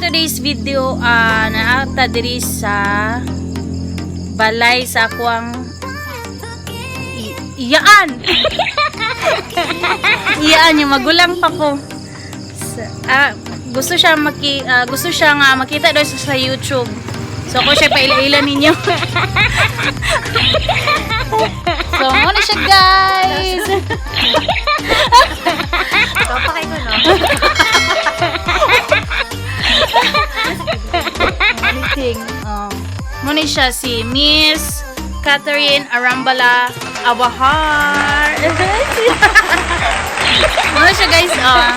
today's video. Naa ta diri sa balay sa akuang iyaan. Iyaan yung magulang pa ko. Gusto siya nga makita daw siya sa YouTube. So ako siya paila-ila ninyo. So mao na siya, guys. Ikaw pa kay ko, no? Anything. Oh. Mao na siya si Miss Catherine Arambala Abahar. Mao na siya, guys. Oh.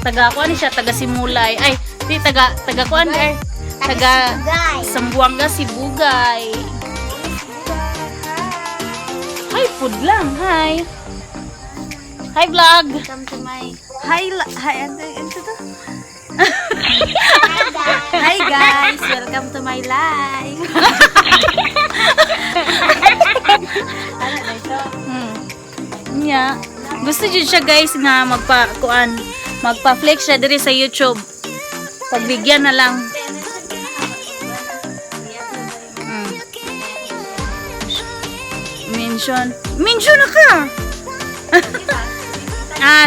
Taga kuan siya, taga Simulay. Ay, di taga taga kuan eh. Taga Sibugay. Sambuanga, Sibugay. Hi, food lang. Hi. Hi, vlog. Welcome to my... Hi, hi, ano, ano to? Hi guys! Welcome to my life! Ano na ito? Yeah. Gusto jud siya, guys, nga magpa kuan, magpa-flex siya diri sa YouTube. Pagbigyan na lang. Mention. Mention na ka.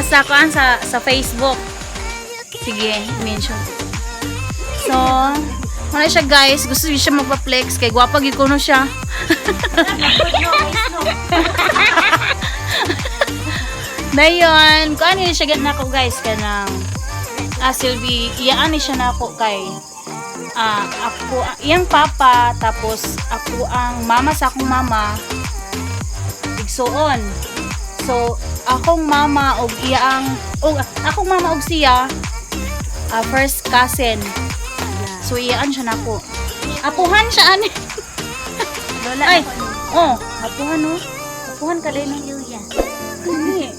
Sa kuan sa Facebook. Sige, mention. So, wala siya, guys, gusto jud siya magpa-flex kay gwapa gyud kuno siya. No, guys, no. Dayon, kuan ni siya nako, guys, kanang silbi iyaan ni siya nako kay ako iyang papa, tapos ako ang mama sa akong mama igsuon. So akong mama og iyang og akong mama og siya first cousin. So iyaan siya nako. Apuhan siya ani. Lola Ay, ako, no? Oh, apuhan no. Apuhan ka din. Hallelujah. Hindi.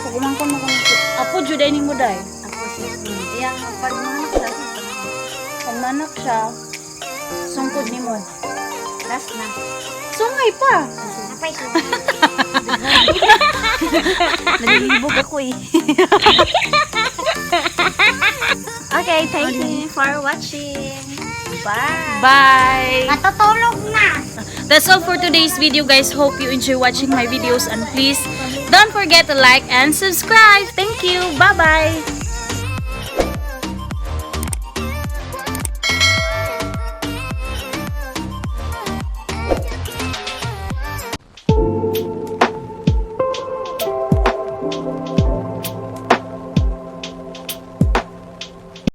Pagumangkon mo kami. Apo jud ay nimo day. Ako siya. Iyang pagmanak siya. Pagmanak siya, sungkod nimo. Last na. Sungay pa. Napay. Nalilibog ako eh. Okay, thank you for watching. Bye! Bye. Matutulog na! That's all for today's video, guys. Hope you enjoy watching my videos and please don't forget to like and subscribe. Thank you. Bye-bye.